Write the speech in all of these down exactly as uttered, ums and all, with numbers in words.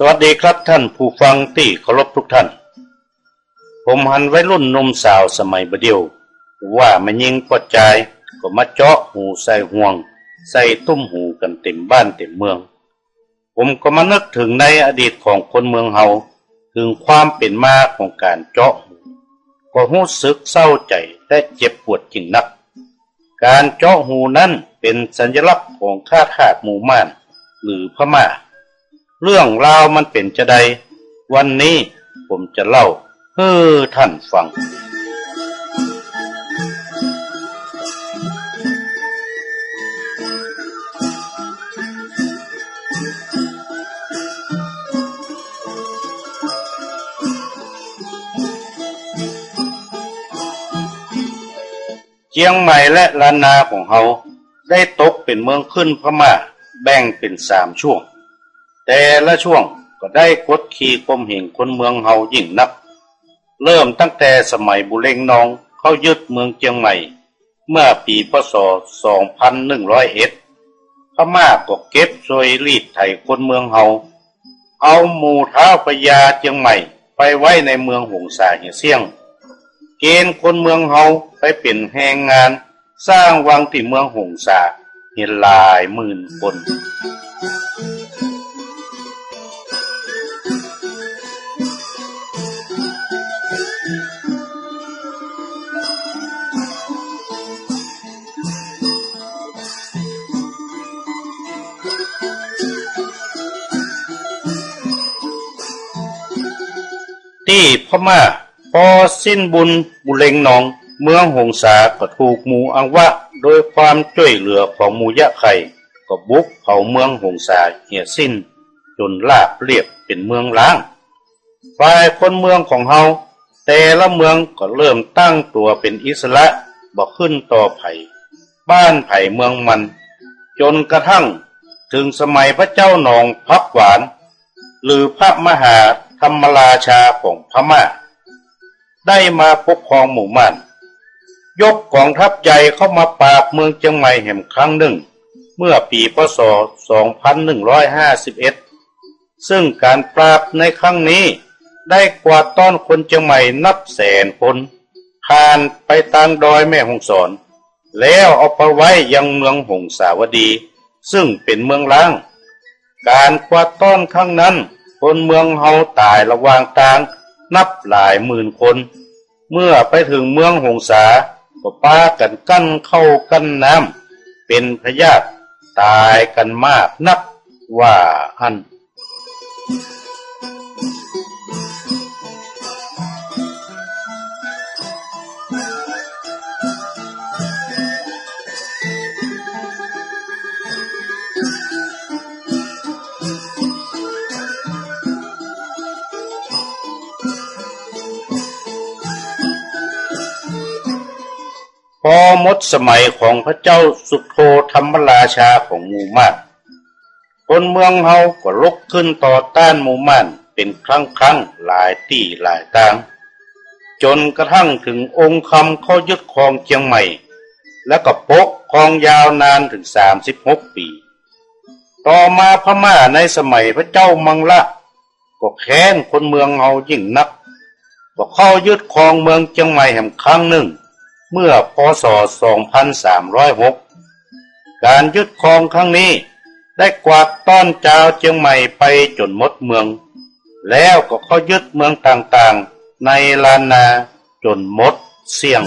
วัสดีครับท่านผู้ฟังตี้เคารพทุกท่าน ผมหันวัยรุ่นหนุ่มสาวสมัยบ่าเดี่ยว ว่าแม่ญิงป้อจายก็มาเจาะหูใส่ห่วง ใส่ตุ้มหูกั๋นเต๋มบ้านเต๋มเมือง ผมก็มานึกเถิงในอดีตของคนเมืองเฮา เถิงความเป๋นมาของก๋านเจาะหู ก็ฮู้สึกเศร้าใจ๋และเจ็บปวดยิ่งนัก ก๋านเจาะหูนั้นเป๋นสัญลักษณ์ของข้าทาสหมู่ม่านหรือพม่า เรื่องราวมันเป๋นจาใด วันนี้ผมจะเล่าหื้อท่านฟัง เจียงใหม่และล้านนาของเฮาได้ตกเป๋นเมืองขึ้นพม่า แบ่งเป๋นสามช่วง แต่ละช่วงก็ได้กดขี่ข่มเหงคนเมืองเฮายิ่งนัก เริ่มตั้งแต่สมัยบุเรงนองเข้ายึดเมืองเจียงใหม่ เมื่อปี๋ พ.ศ. สองพันหนึ่งร้อยเอ็ด พม่าก็เก็บส่วยรีดไถคนเมืองเฮา เอาหมู่ท้าวพญาเจียงใหม่ไปไว้ในเมืองหงสาเหียเสี้ยง เกณฑ์คนเมืองเฮาไปเป๋นแฮงงาน สร้างวังตี้เมืองหงสาเหียหลายหมื่นคน ตี้พม่า ปอสิ้นบุญบุเรงนอง เมืองหงสาก็ถูกหมู่อังวะ โดยความจ้วยเหลือของหมู่ยะไข่ ก็บุกเผาเมืองหงสาเหียสิ้น จ๋นราบเรียบเป๋นเมืองร้าง ฝ่ายคนเมืองของเฮา แต่ละเมืองก็เริ่มตั้งตั๋วเป๋นอิสระ บ่ขึ้นต่อใผ บ้านใผเมืองมัน จ๋นกระทั่งเถิงสมัยพระเจ้าหนองผักหวาน หรือพระมหาธรรมราชาของพม่า ได้มาปกครองหมู่ม่าน ยกก๋องทัพใหญ่เข้ามาปราบเมืองเจียงใหม่แหมครั้งนึ่ง เมื่อปี๋ พ.ศ. สองพันหนึ่งร้อยห้าสิบเอ็ด ซึ่งก๋านปราบในครั้งนี้ได้กวาดต้อนคนเจียงใหม่นับแสนคน ผ่านไปตางดอยแม่ฮ่องสอน แล้วเอาไปไว้ยังเมืองหงสาวดี ซึ่งเป๋นเมืองร้าง ก๋านกวาดต้อนครั้งนั้น คนเมืองเฮาต๋ายระหว่างตางนับหลายหมื่นคน เมื่อไปเถิงเมืองหงสา ก็ปากั๋นกั้นข้าวกั้นน้ำ เป๋นพยาธิต๋ายกั๋นมากนัก ว่าอั้น ปอหมดสมัยของพระเจ้าสุโธธรรมราชาของหมู่ม่าน คนเมืองเฮาก็ลุกขึ้นต่อต้านหมู่ม่านเป๋นครั้งๆ หลายตี้หลายตาง จ๋นกระทั่งเถิงองค์คำเข้ายึดครองเจียงใหม่ แล้วก็ปกครองยาวนานเถิงสามสิบหกปี๋ ต่อมาพม่าในสมัยพระเจ้ามังละ ก็แค้นคนเมืองเฮายิ่งนัก ก็เข้ายึดครองเมืองเจียงใหม่แหมครั้งนึ่ง เมื่อ พ.ศ. สองพันสามร้อยหก ก๋านยึดครองครั้งนี้ได้กวาดต้อนจาวเจียงใหม่ไปจ๋นหมดเมือง แล้วก็เข้ายึดเมืองต่างๆ ในล้านนาจ๋นหมดเสี้ยง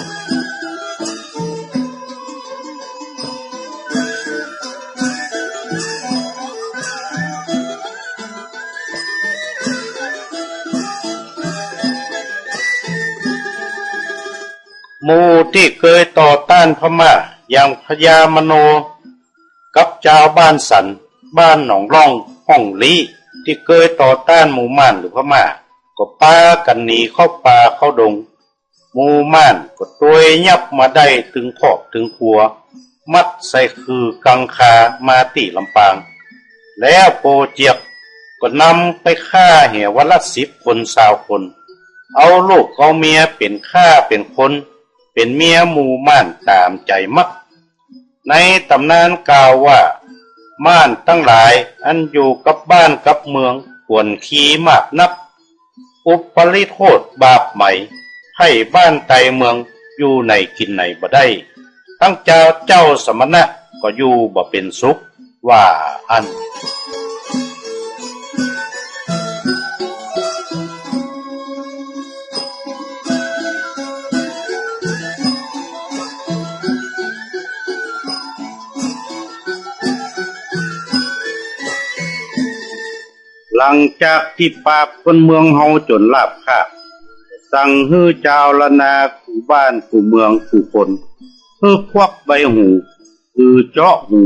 หมู่ตี้เกยต่อต้านพม่า อย่างพญามโน กับจาวบ้านสัน บ้านหนองล่อง ฮ่องลี้ ตี้เกยต่อต้านหมู่ม่านหรือพม่า ก็ปากั๋นหนีเข้าป่าเข้าดง หมู่ม่านก็ตวยยับมาได้ตึงครอบตึงครัว มัดใส่ขื่อกังขามาตี้ลำปาง แล้วโปเจียกก็นำไปฆ่าเหียวันละสิบคนซาวคน เอาลูกเอาเมียเป๋นข้าเป๋นคน เป๋นเมียหมู่ม่านต๋ามใจ๋มัก ในต๋ำนานกล่าวว่า ม่านตังหลายอันอยู่กับบ้านกับเมือง ขวนขีมากนัก อุปริโทษบาปไหม ไพร่บ้านไตเมือง อยู่ไหนกิ๋นไหนบ่ได้ ตึงจาวเจ้าสมณะก็อยู่บ่เป๋นสุข ว่าอั้น หลังจากตี้ปราบคนเมืองเฮาจ๋นราบคาบ สั่งหื้อจาวล้านนากู้บ้านกู้เมืองกู้คน หื้อควักใบหู หื้อเจาะหู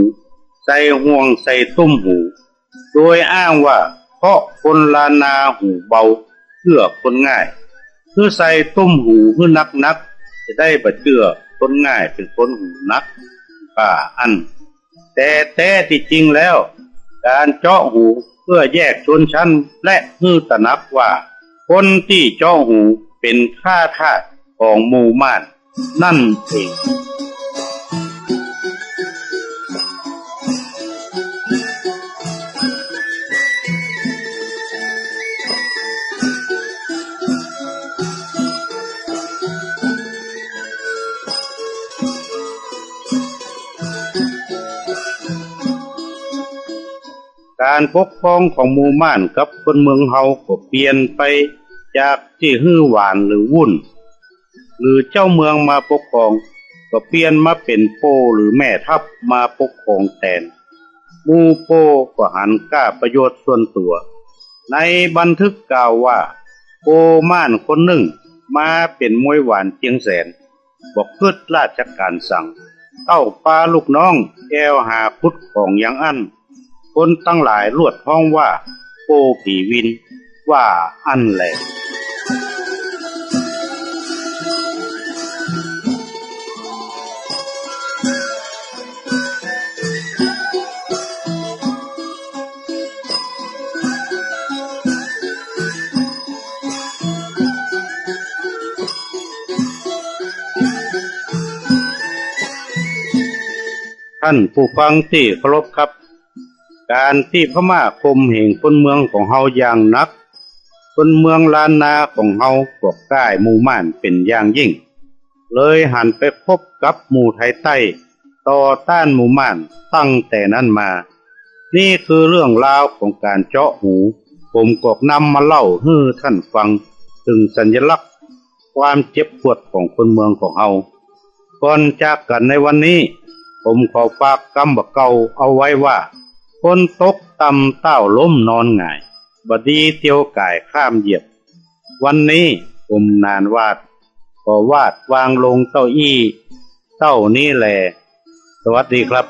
ใส่ห่วงใส่ตุ้มหู โดยอ้างว่าเพราะคนล้านนาหูเบา เจื้อคนง่าย หื้อใส่ตุ้มหูหื้อนักๆ จะได้บ่เจื้อคนง่ายเป๋นคนหูหนัก ว่าอั้น แต่แต๊ตี้จริงแล้ว ก๋านเจาะหูเปื้อแยกชนชั้น และหื้อตระหนักว่า คนตี้เจาะหูเป๋นข้าทาสของหมู่ม่านนั่นเอง ก๋านปกครองของหมู่ม่านกับคนเมืองเฮาก็เปลี่ยนไปจากตี้หื้อหวานหรือวุ่น หรือเจ้าเมืองมาปกครอง ก็เปลี่ยนมาเป๋นโป้หรือแม่ทัพมาปกครองแตน หมู่โป้ก็หันก้าประโยชน์ส่วนตั๋ว ในบันทึกกล่าวว่า โป้ม่านคนนึ่งมาเป๋นมวยหวานเจียงแสน บ่กึ๊ดราชก๋านสัง เต้าปาลูกน้องแอ่วหาขุดของอย่างอั้น คนตังหลายลวดฮ้องว่า โป้ผีวิน ว่าอั้นแล ท่านผู้ฟังตี้เคารพครับ ก๋านตี้พม่าข่มเหงคนเมืองของเฮาอย่างหนัก คนเมืองล้านนาของเฮาก็ก้ายหมู่ม่านเป๋นอย่างยิ่ง เลยหันไปคบกับหมู่ไทยใต้ ต่อต้านหมู่ม่านตั้งแต่นั้นมา นี่คือเรื่องราวของก๋านเจาะหู ผมก็นำมาเล่าหื้อท่านฟัง เถิงสัญลักษณ์ความเจ็บปวดของคนเมืองของเฮา ก่อนจากกั๋นในวันนี้ ผมขอฝากกำบ่าเก่าเอาไว้ว่า คนตกต่ำเต้าล้มนอนหงาย บ่ดีเตียวก๋ายข้ามเหยียบ วันนี้ผมหนานหวาด ขอวาดวางลงเต้าอี้ เต้านี้แล สวัสดีครับ